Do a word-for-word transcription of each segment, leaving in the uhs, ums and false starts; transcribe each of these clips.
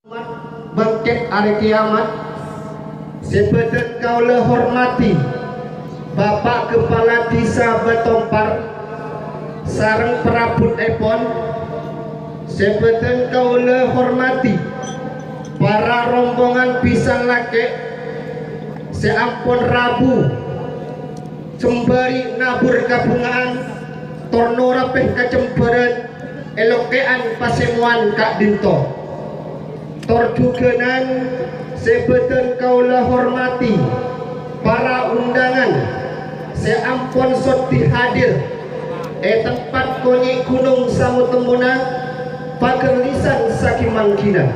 Bângkèt arè kèyamat, sè bâdhân kaulâ hormadhi Bapa' Kepala Dhisa Bâtompar sareng parabuttèpon, sè bâdhân kaulâ hormadhi para rombongan bhisan lakè' sè ampon rabu, sembâri nabur kabhunga'an, tor norapè kacembhârân è lokè'an pasèmowan ka'dinto. Tor jhughânan sè bâdhân kaulâ hormadhi para undangan sè ampon soddhi hadir è tempat konyè' ghunong samo-temmona paghâllisan sakè-mangghina.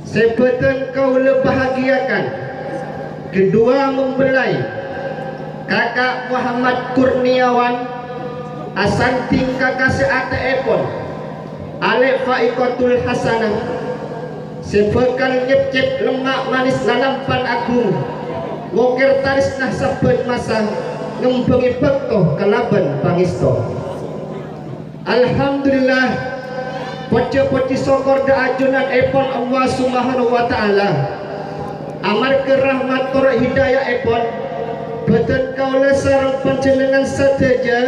Sè bâdhân kaulâ bahagiakan, kedua mempelai, Kaka' Muhammad Kurniawan, asandhing kakasè atè'èpon, Alè' Faiqatul Hasanah, sè bhâkal nyepcep lemma' manès lalampan aghung, ngokèr tarèsna sabbhân masa, ngembhângè bâkto kalabân pangèsto. Alhamdulillah, pojhâ-pojhi sokor dhâ' ajunanèpon Allah Subhanahu wa Ta'ala. Amarghâ rahmat tor hidaya'èpon, bâdhân kaulâ sareng panjhennengngan sadhâjâ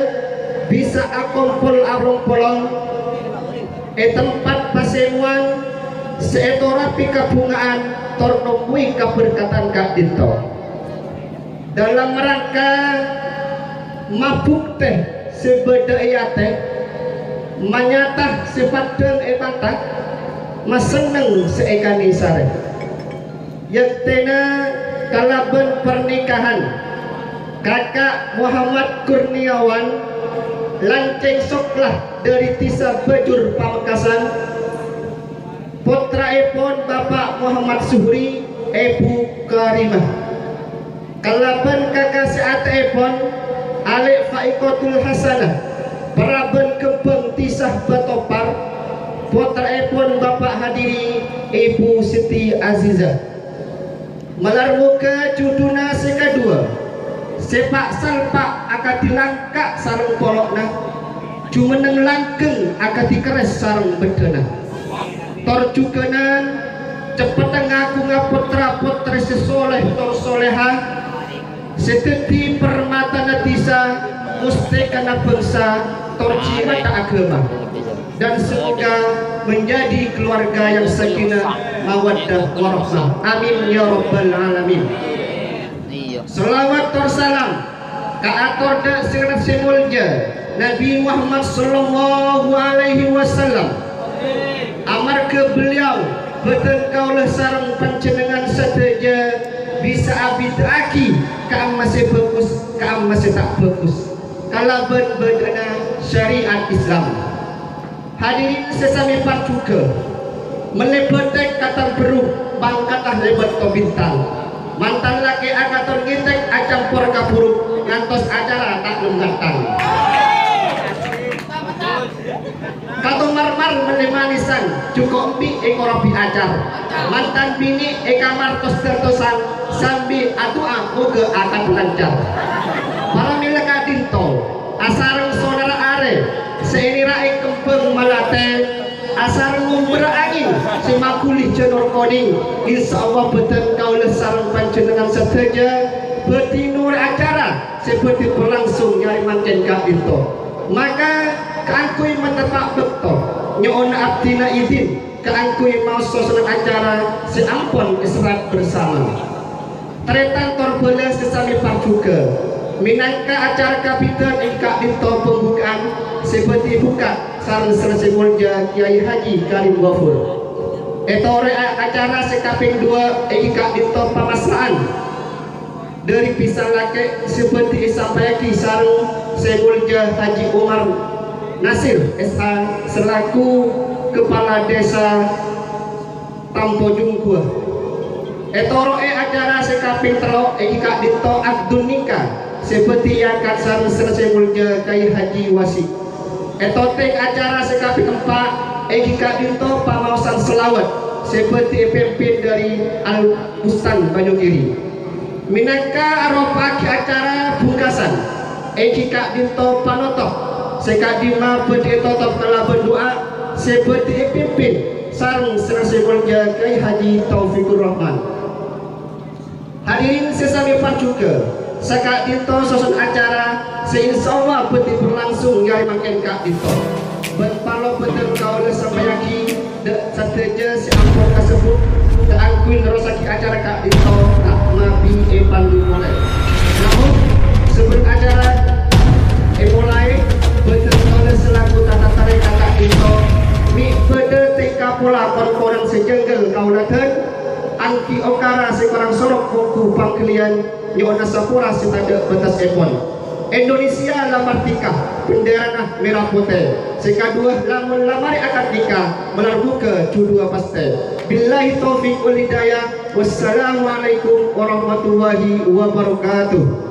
bisa akompol arompolong è tempat pasèmowan sè ètorapè kabhunga'an tor nemmoè kaberkatan ka'dinto. Dalam rangka mabuktè sè bâdhâ è atè, manyata sè paddhâng è mata, masenneng sè èkanèsarè. Yèktèna kalabân parnikahan Kaka' Muhammad Kurniawan, lancèng sokla dhâri Dhisa Bajur Pamekasan, pottraèpon Bapa' Muhammad Zuhri, Èbhu Karimah. Kalabân kakasè atè'èpon Alè' Faiqatul Hasanah, parabân Kembhâng Dhisa Bâtompar, pottraèpon Bapa' Hadiri, Èbhu Siti Azizah. Malar moghâ jhudhuna sè kaduwâ, sè pa'-salpa' akadhi langka' sareng polo'na, jumenneng langgeng akadhi kerrès sareng bâddhâna. Tor jhughânan ceppetta ngaghunga pottra-pottrè sè soleh tor soleha, sè dhâddhi parmatana dhisa, mustèkana bhângsa, tor jimatta aghâma. Dan semoga menjadi keluarga yang sakinah, mawaddah, warahmah. Amin ya rabbal alamin. Shalawat tor salam kaator dhâ' sè molja Nabi Muhammad sallallahu alaihi wasallam. Amarghâ beliau, bâdhân kaulâ sareng panjhennengngan sadhâjâ bisa abidhâ'aghi ka'amma sè bhâghus, ka'amma sè ta' bhâghus, kalabân bâdâna syariat Islam. Hadirin sè samè parjhughâ, mellè bâtek katamberru pangkatta lèbât to bintang. Mantan lakè akator ngètèk acampor ka buruk ngantos acara ta' lem-gatang. Kato marmar mellè manèsan, jhuko' embi' èkorobi acar. Mantan binè' èkamar tos-tertosan, sambi adu'a moghâ akad lancar. Paramèla ka'dinto, asareng sonarra arè, sè ènèra'è kembhâng malatè, asareng ngombhârra angèn sè maghuli jhânor konèng, insyaallah bâdhân kaulâ sareng panjhennengngan sadhâjâ bhâdhi noro' acara sè bhâdhi berlangsung nyarè mangkèn ka'dinto. Maka kaangghuy mateppa' bâkto, nyo'ona abdhina idin kaangghuy maoso senneng acara sè ampon èserrat bersama. Tarètan tor bhâlâ sè samè parjhughâ, mènangka acara kabidhân è ka'dinto pembuka'an sè bhâdhi bukka' sareng sè molja Kyai Haji Karim Ghafur. Ètoro'è acara sè kapèng duwâ' è ka'dinto pamasra'an dhâri bhisan lakè' sè bhâdhi èsampèyaghi sareng sè molja Haji Umar Nasir, S A, selaku Kepala Desa Tampo Jungguwa. Ètoro'è acara sè kapèng tello' è ka'dinto akdun nikah sè bhâdhi èangkat sareng sè molja Kyai Haji Wasi. Ètotèng acara sè kapèng empa' è ka'dinto pamaosan shalawat sè bhâdhi èpèmpèn dhâri Al Bustan Banyugiri. Mènangka aropa'aghi acara bungkasan, è ka'dinto panotop sè ka'dimma bhâdhi ètotop kalabân du'a sè bhâdhi èpèmpèn Sareng sè molja Kyai Haji Taufikur Rahman. Hadirin sè samè parjughâ, saka'dinto soson acara sè insyaallah bhâdhi berlangsung è arè mangkèn ka'dinto. Bân parlo bhâdhân kaulâ sampayyaghi dâ' sadhâjâ sè ampon kasebbhut kaangghuy nerrossaghi acara ka'dinto, ta' mabi èpandu polè. Namong, sabellunna acara èmolaè, bhâdhân kaulâ selaku tata tarèka ka'dinto mè' bâdâ tèngka pola kon-konan sè jhânggel kaulâ dân, angghi okara sè korang sorok mongghu pangghâliyân nyo'ona sapora sè tadâ' bâtessèpon. Indonesia la mardika, bhenderana mèra potè. Sè kaduwâ, lamon la marè akad nika, malar bhuka jhudhuwâ pastè. Billahi taufiq wal hidayah. Wassalamualaikum warahmatullahi wabarakatuh.